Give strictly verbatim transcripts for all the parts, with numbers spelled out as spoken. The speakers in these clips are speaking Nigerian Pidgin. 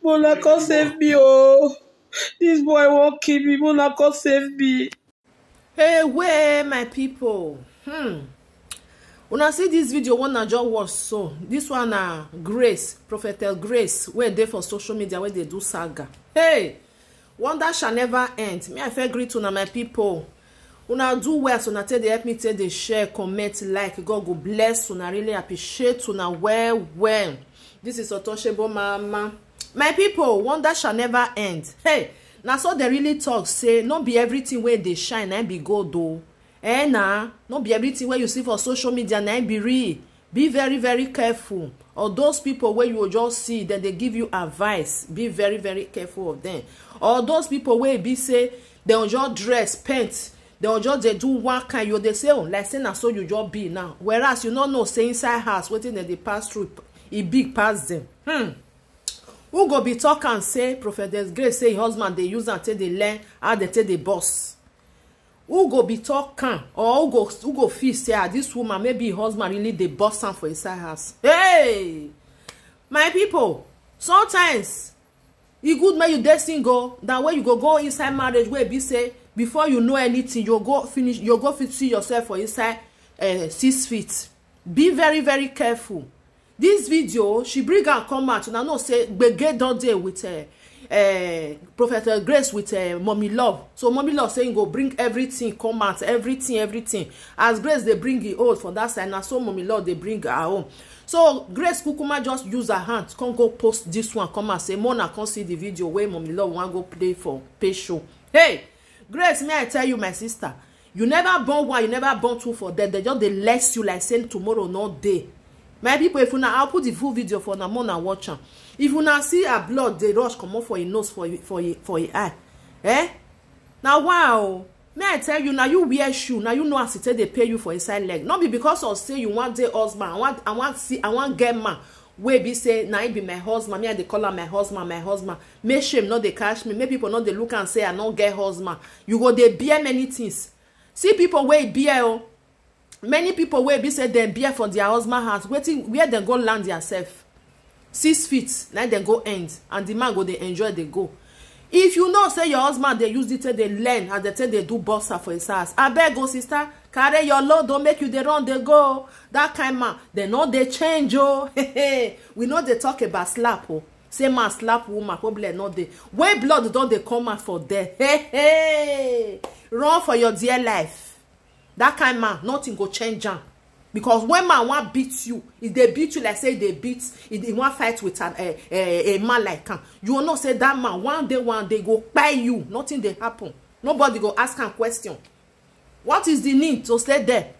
Mona, come save me, oh. This boy won't kill me. Mona, come save me. Hey, where my people? Hmm. Una see this video one I just watch so. This one na Grace, Prophetess Grace, wey dey for social media, wey dey do saga. Hey, wonder shall never end. Me, I first greet una, my people. Una do well, so una take dey help me, take dey share, comment, like. God go bless una. Really appreciate una well well. This is Otoshebo Mama. My people, wonder shall never end. Hey, na so they really talk say no be everything wey dey shine na be gold o. Eh, na no be everything wey you see for social media na be real. Be very very careful. Or those people wey you just see, dem dey give you advice, be very very careful of them. Or those people wey be say dem just dress, paint, dem just dey do one kind, you dey say, oh, like say na so you just be now, whereas you no know say inside house wetin dem dey pass through, e big pass them. Hmm. Who go be talk am say Prophetess Grace say her husband dey use am take dey learn how dem take dey boss? Who go be talk am, or who go, who go feel say, ah, this woman, maybe her husband really dey boss am for inside house? Hey, my people, sometimes e good make you dey single than wey you go go inside marriage wey be say before you know anything, you go finish, you go fit see yourself for inside, eh, six feet. Be very very careful. This video, she bring am come out, una know say gbege don dey with, eh, eh, Prophetess Grace with, eh, Mommy Love. So Mommy Love say he go bring everything come out, everything, everything. As Grace dey bring e own for that side, na so Mommy Love dey bring her own. So Grace kukuma just use her hand come go post this one come out, say Mona come see the video wey Mommy Love wan go play for page show. Hey, Grace, may I tell you, my sister, you never born one, you never born two for them. They just dey less you like say tomorrow no dey. My people, if una, I'll put the full video for una, Mona watch am. If una see her blood dey rush comot for e nose, for e, for e, for e eye, eh? Now wow, may I tell you, now you wear shoe, now you know as e take dey pay you for inside leg. Not be because of say you want the husband, I want, I want see, I want get man wey be say na he be my husband, me I dey call am my husband, my husband. Make shame no dey catch me, make people no dey look and say I no get husband. You go dey bear many things. See people wey bear, oh, many people wey be say dem bear for their husband house, wetin, where dem go land theirself? Six feet na dem go end, and the man go dey enjoy dey go. If you know say your husband dey use it take dey learn as dem take dey do boxer for his house, abeg o, sister, carry your load o, make you dey run dey go o. That kind man, dem no dey change o. We no dey talk about slap o. Say man slap woman, problem no dey. When blood don dey come out for there, hey, hey, run for your dear life. That kind man, nothing go change am. Because when man wan beat you, e dey beat you like say e dey beat, e, e wan fight with an, eh, eh, a man like am. You know say that man, one day, one day, go kpai you. Nothing dey happen. Nobody go ask am question. What is the need to stay there?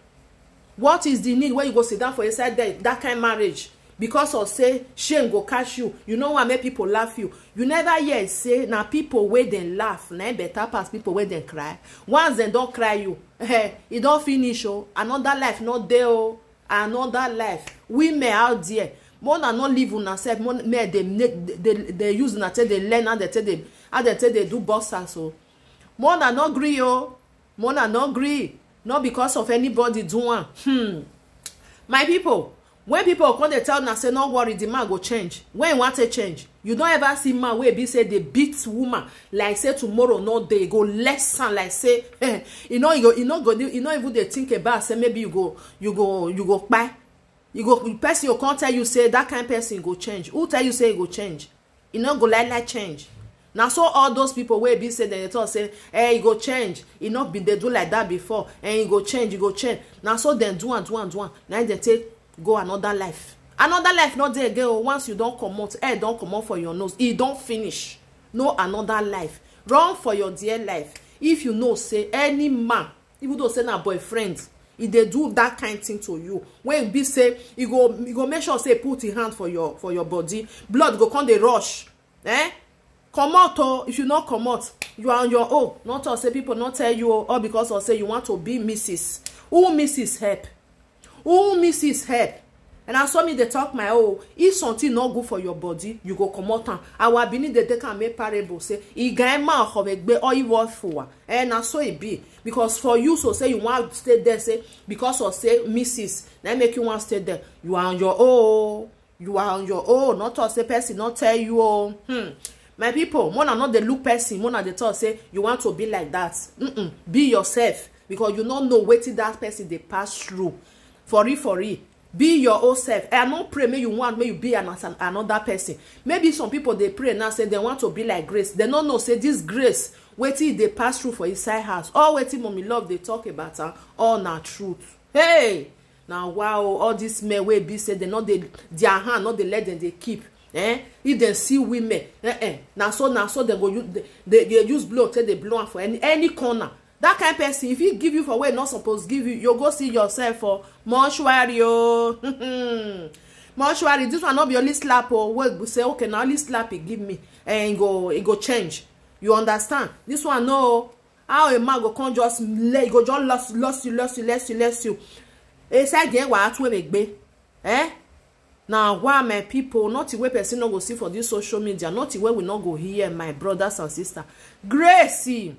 What is the need wey you go sit down for inside there, that kind marriage? Because of say shame go catch you. You know why make people laugh you? You never hear say na people wey dem laugh na im better pass people wey dem cry. Once dem don cry you, eh, e don finish o. Another life no dey o. Another life. Women out there, more na no leave una sef. More men dey make, dey, dey use una take dey learn how dem take dey, how dem take dey do boxers o. More na no gree o. Mona no gree, not because of anybody do am. Hmm. My people, when people come dey tell una say no worry, the man go change. When he want to change, you don't ever see man wey be say dey beat woman like say tomorrow no dey, go less am like say, eh, you know, you, you no go, you no even dey think about say maybe you go, you go, you go kpai. You go, person go come tell you say that kind person go change. Who tell you say he go change? E no go like like change. Na so all those people wey be say dem dey talk say, eh, e go change, e no bin dey do like that before, eh, e go change, e go change. Na so dem do am, do am, do am. Na im dem take go another life. Another life no dey again o. Once you don comot, air don comot for your nose, e don finish. No another life. Run for your dear life. If you know say any man, even though say na boyfriend, e dey do that kind thing to you, when e be say e go, e go make sure say e put him hand for your, for your body, blood go come dey rush, eh? Comot o. If you no comot, you are on your own. No talk say people no tell you o, all because of say you want to be missus. Who missus help? Who missus help? And as for me dey talk my own, if something no good for your body, you go comot am. Our Benin dey take am make parable say, "Iga ema oho megbe oyi wo fuwa." Eh, na so e be. Because for you, so say you wan stay there, say because of say missus, na im make you wan stay there. You are on your own. You are on your own. Not talk say person not tell you. Oh, hmm. My people, mona not dey look person. Mona dey talk say you want to be like that. Mm-mm. Be yourself, because you no know wetin that person dey pass through. For real, for real. Be your own self. I no pray make you want make you be an, an, another person. Maybe some people dey pray now say they want to be like Grace. They no know say this Grace, wetin e dey pass through for inside house, all wetin Mommy Love dey talk about am, all na truth. Hey! Na wow, all this men wey be say they no dey, their hand no dey let them dey keep. Eh? If dem see women, eh, eh, na so, na so dem go use, they, they, they use blow take dey blow am for any, any corner. That kind person, if he give you for where e no suppose give you, you go see yourself for mortuary. Oh. Mortuary, this one no be only slap. Oh, wey go say, okay, na only slap he give me, and e go, e go change. You understand? This one, no. How a man go come just let, go just lost, lost you, lost you, lost you, lost you. Inside the wa atwe megbe. Eh? Now, why, my people, not the way person no go see for this social media, not the way we no go hear, my brothers and sisters. Gracie,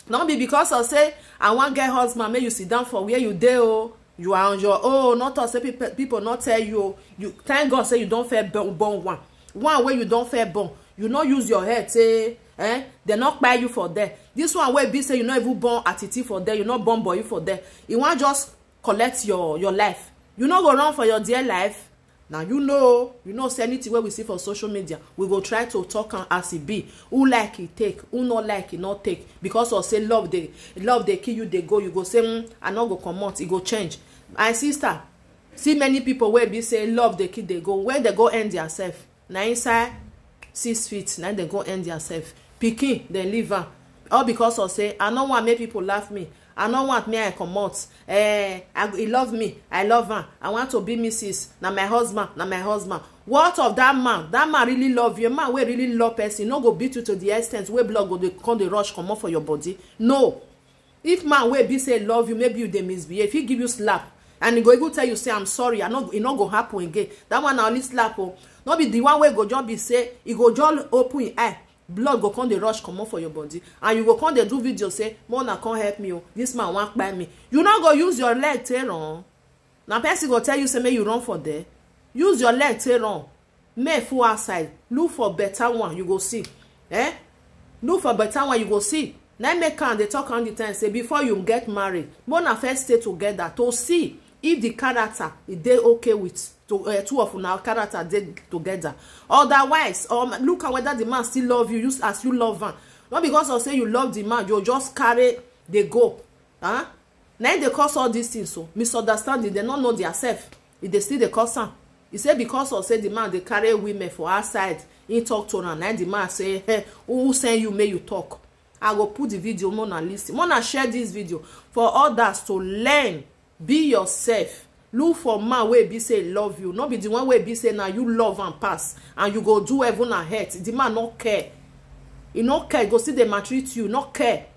not be because of say I want get husband, make you sit down for where you dey. Oh, you are on your own. Not us say people, people not tell you. Oh. You thank God say you don't fair born, born one. One way you don't fair born. You not use your head say, eh? They not buy you for there. This one way be say you not even born attitude for there. You not born boy for there. You want just collect your, your life. You not go run for your dear life. Now you know, you know say anything wey we see for social media, we go try to talk am as e be. Who like e take, who no like e no take. Because of say love dey, love dey kill you, dey go. You go say, mm, I no go comot, e go change. My sister, see many people wey be say love dey kill, dey go. Where they go end their self? Na inside six feet, na they go end their self. Pikin, they leave am. All because of say I no want make people laugh me. I no want me I comot. Eh, I, he love me. I love am. I want to be Missus Na my husband. Na my husband. What of that man? That man really love you. A man wey really love person no go beat you to the extent wey blood go dey come dey rush comot for your body. No. If man wey be say love you, maybe you dey misbehave, he give you slap, and he go even tell you say, I'm sorry. I no, e no go happen again. That one na only slap. Oh, no be the one wey go just be say e go just open him eye, blood go come dey rush comot for your body, and you go come dey do video say, Mona, come help me. Oh, this man wan kpai me. You no go use your leg take run. Na person go tell you say make you run for there. Use your leg take run. Men full outside. Look for better one, you go see. Eh? Look for better one, you go see. Na im make am dey talk all the time say before you get married, mona first stay together to see if the character e dey okay with to, uh, two of una character dey together. Otherwise, um, look at whether the man still love you, use as you love am. Not because of say you love the man, you just carry dey go. Huh? Na im dey cause all these things. So misunderstanding, they no know their self. If they still dey cause am, e say because of say the man dey carry women for outside, he talk to am. Na im the man say, hey, who send you make you talk? I go put the video, mona listen, mona share this video for others to learn. Be yourself. Look for man wey be say love you, no be the one wey be say na you love and pass, and you go do heaven and earth. The man no care. He no care. Go see they maltreat you, no care.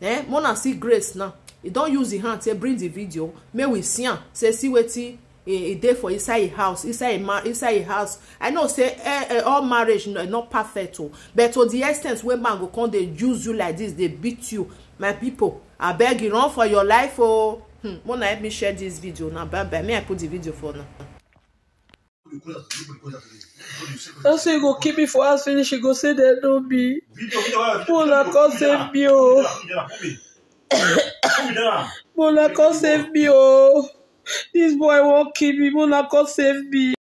Eh, mona see Grace now. He don't use the hand to bring the video. May we see am. Say see wetin e, e dey for inside a house, inside a ma-, inside a house. I know say eh, eh, all marriage no, not perfect. Oh, but to the extent where man go come they use you like this, they beat you. My people, I beg you, run for your life. Oh, hmm. Mona help me share this video now. Bye bye. May I put the video for now? That's why you go keep me for house finish. You go say they know me. Mona, come save me. Oh, Mona, come save me. Oh, this boy won't kill me. Mona, come save me.